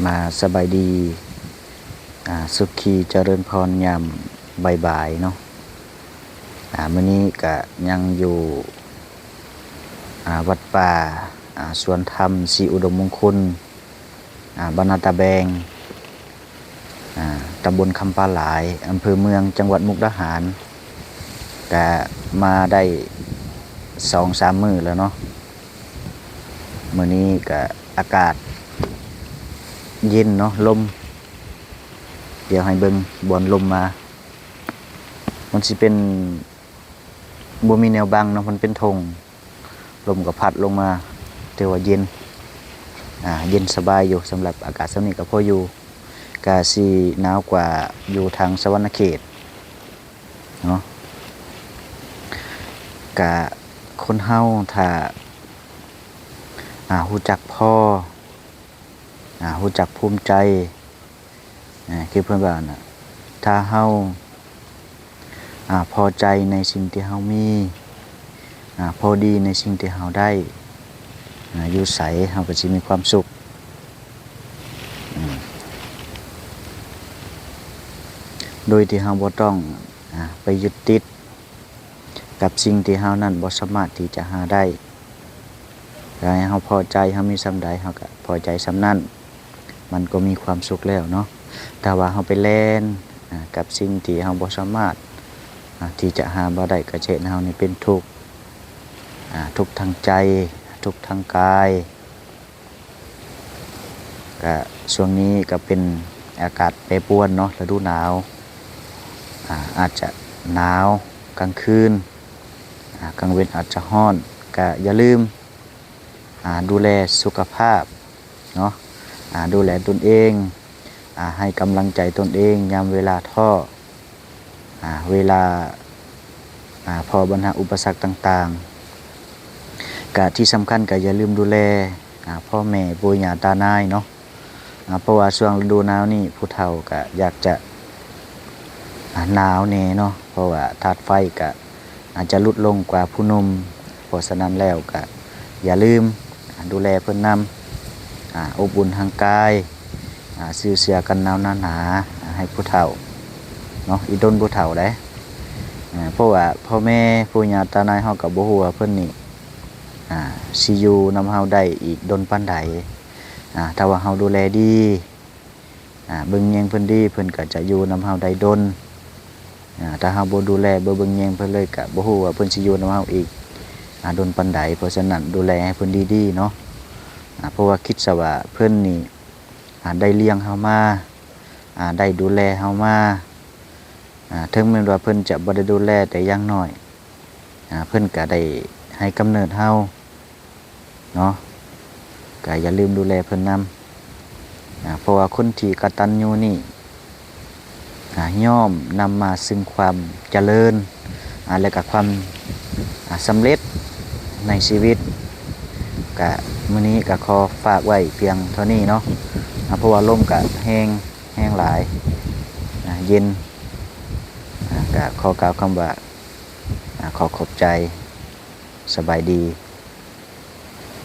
ມາສະບາຍດີ ອາ ສຸຂີຈະເລີນພອນຍາມບ່າຍໆເນາະ. ອາ ມື້ນີ້ກະຍັງຢູ່ ອາ ວັດປ່າ ອາ ສວນທຳສີອຸດົມມົງຄຸນ ອາ ບ້ານນາຕາແບງ ອາ ຕຳບົນຄຳປາຫຼາຍ ອຳເພີເມືອງ ຈັງຫວັດມຸກດາຫານ. ກະມາໄດ້ສອງສາມມື້ແລ້ວເນາະ. ມື້ນີ້ກະອາກາດເຢັນເນາະ ລົມ ດຽວໃຫ້ເບິ່ງບ່ອນລົມມາ ມັນຊິເປັນ ບໍ່ມີແນວບັງເນາະ ມັນເປັນທົ່ງ ລົມກໍພັດລົງມາ ແຕ່ວ່າເຢັນ ອາ ເຢັນສະບາຍຢູ່. ສຳລັບອາກາດຊ່ຳນີ້ກໍພໍຢູ່ ກະຊິໜາວກວ່າຢູ່ທາງສະຫວັນນະເຂດເນາະ. ກະຄົນເຮົາຖ້າ ອາ ຮູ້ຈັກພໍ ອາ ຮູ້ຈັກພູມໃຈ ອາ ຄືເພິ່ນວ່ານະ ຖ້າເຮົາ ອາ ພໍໃຈໃນສິ່ງທີ່ເຮົາມີ ອາ ພໍດີໃນສິ່ງທີ່ເຮົາໄດ້ ອາ ຢູ່ໃສເຮົາກໍຊິມີຄວາມສຸກ ອາ ໂດຍທີ່ເຮົາບໍ່ຕ້ອງ ອາ ໄປຍຶດຕິດ ກັບສິ່ງທີ່ເຮົານັ້ນບໍ່ສາມາດທີ່ຈະຫາໄດ້. ຢາກໃຫ້ເຮົາພໍໃຈ ເຮົາມີສ່ຳໃດ ເຮົາກະພໍໃຈສ່ຳນັ້ນ ມັນກໍມີຄວາມສຸກແລ້ວເນາະ. ຖ້າວ່າເຮົາໄປແລ່ນ ອາ ກັບສິ່ງທີ່ເຮົາບໍ່ສາມາດ ອາ ທີ່ຈະຫາມາໄດ້ ກໍຈະເຮັດໃຫ້ເຮົານີ້ເປັນທຸກ ອາ ທຸກທາງໃຈ ທຸກທາງກາຍ. ກະຊ່ວງນີ້ກະເປັນອາກາດແປປວນເນາະ ລະດູໜາວ ອາ ອາດຈະໜາວກາງຄືນ ອາ ກາງເວັນອາດຈະຮ້ອນ. ກະຢ່າລືມ ອາ ດູແລສຸຂະພາບເນາະ ອາ ດູແລຕົນເອງ ອາ ໃຫ້ກຳລັງໃຈຕົນເອງຍາມເວລາທໍ້ ອາ ເວລາ ອາ ພໍ້ບັນຫາອຸປະສັກຕ່າງໆ. ກະທີ່ສຳຄັນກະຢ່າລືມດູແລ ອາ ພໍ່ແມ່ປູ່ຍ່າຕານາຍເນາະ ອາ ເພາະວ່າຊ່ວງລະດູໜາວນີ້ຜູ້ເຖົ້າກະຢາກຈະ ອາ ໜາວແດ່ເນາະ ເພາະວ່າທາດໄຟກະອາດຈະຫຼຸດລົງກວ່າຜູ້ໜຸ່ມ. ເພາະສະນັ້ນແລ້ວກະຢ່າລືມ ອາ ດູແລເພິ່ນນຳ ອາ ອົບອຸ່ນຮ່າງກາຍ ອາ ຊື້ເສື້ອກັນໜາວໜາໆ ອາ ໃຫ້ຜູ້ເຖົ້າເນາະ ອີ່ດົນຜູ້ເຖົ້າໃດ໋. ອາ ເພາະວ່າພໍ່ແມ່ປູ່ຍ່າຕານາຍເຮົາກໍບໍ່ຮູ້ວ່າເພິ່ນນີ້ ອາ ຊິຢູ່ນຳເຮົາໄດ້ອີກດົນປານໃດ. ອາ ຖ້າວ່າເຮົາດູແລດີ ອາ ເບິ່ງແຍງເພິ່ນດີ ເພິ່ນກໍຈະຢູ່ນຳເຮົາໄດ້ດົນ. ອາ ຖ້າເຮົາບໍ່ດູແລ ບໍ່ເບິ່ງແຍງເພິ່ນເລີຍ ກໍບໍ່ຮູ້ວ່າເພິ່ນຊິຢູ່ນຳເຮົາອີກ ອາ ດົນປານໃດ. ເພາະສະນັ້ນດູແລໃຫ້ເພິ່ນດີໆເນາະ. ອາ ເພາະວ່າຄິດຊະວ່າເພິ່ນນີ້ ອາ ໄດ້ລ້ຽງເຮົາມາ ອາ ໄດ້ດູແລເຮົາມາ ອາ ເຖິງແມ່ນວ່າເພິ່ນຈະບໍ່ໄດ້ດູແລ ແຕ່ຢ່າງໜ້ອຍ ອາ ເພິ່ນກະໄດ້ໃຫ້ກຳເນີດເຮົາເນາະ ກະຢ່າລືມດູແລເພິ່ນນຳ. ອາ ເພາະວ່າຄົນທີ່ກະຕັນຍູນີ້ ອາ ຍ່ອມນຳມາເຊິ່ງຄວາມຈະເລີນ ອາ ແລະກະຄວາມ ອາ ສຳເລັດໃນຊີວິດ. ກະມື້ນີ້ກະຂໍຝາກໄວ້ພຽງເທົ່ານີ້ເນາະ ອາ ເພາະວ່າລົມກະແຮງ ແຮງຫຼາຍ ອາ ເຢັນ ອາ ກະຂໍກ່າວຄຳວ່າ ອາ ຂໍຂອບໃຈ. ສະບາຍດີ.